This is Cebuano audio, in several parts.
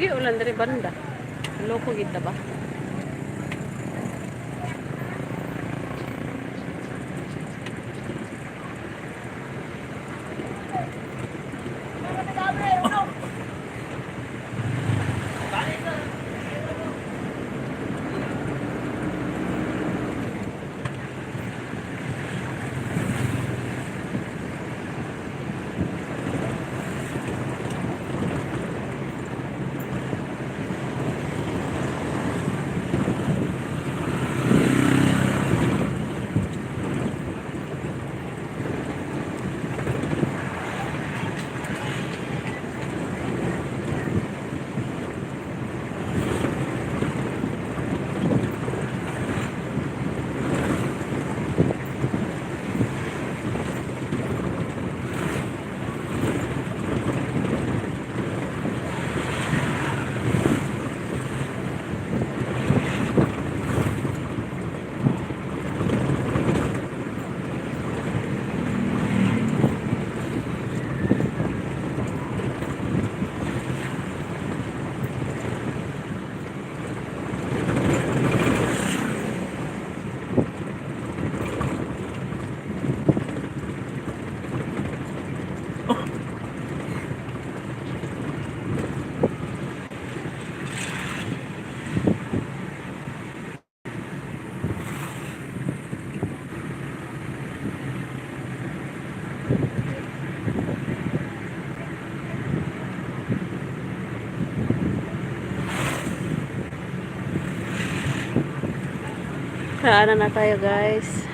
Sige, ulan diri banda. Loko gid ta ba? Kaana na tayo, guys.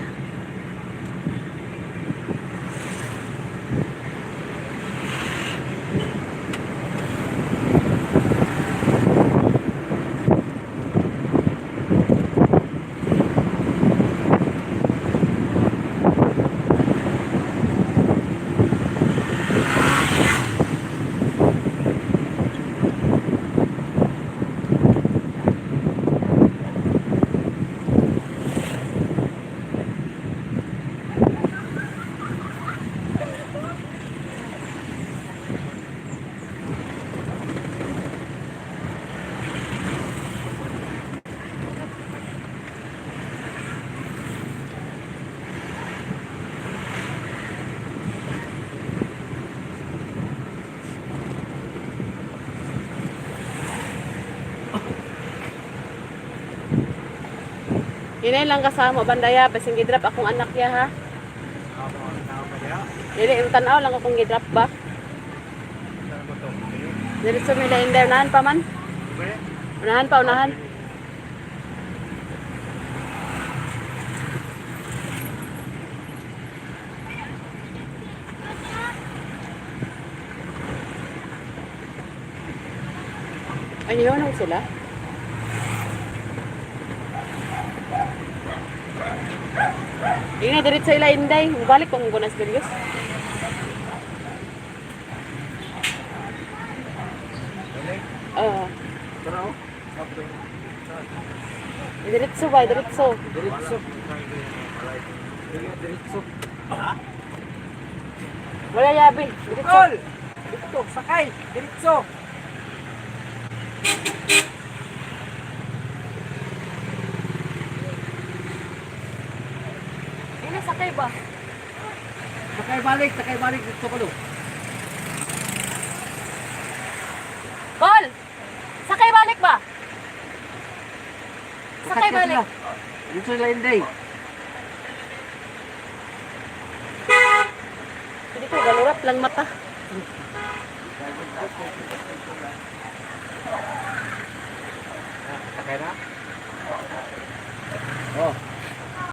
Inay lang kasama bandaya basin gidrop akong anak ya ha. Dili im tan-aw lang akong gidrop ba. Dili sa mila inday unahan pa man. Unahan pa, unahan. Ay, yun sila. Ina diretso ila inday, balik kung gunas Diyos. Oo. Diretso ba? Diretso. Diretso. Diretso. Wala yabi. Diretso. Kol! Dito, sakay! Diretso! Ina sakay ba? Sakay balik dito ko. Kol! Sakay balik ba? Sakay balik. Dito sila hindi. Hindi ko galurat lang mata. Sakay na? Oh.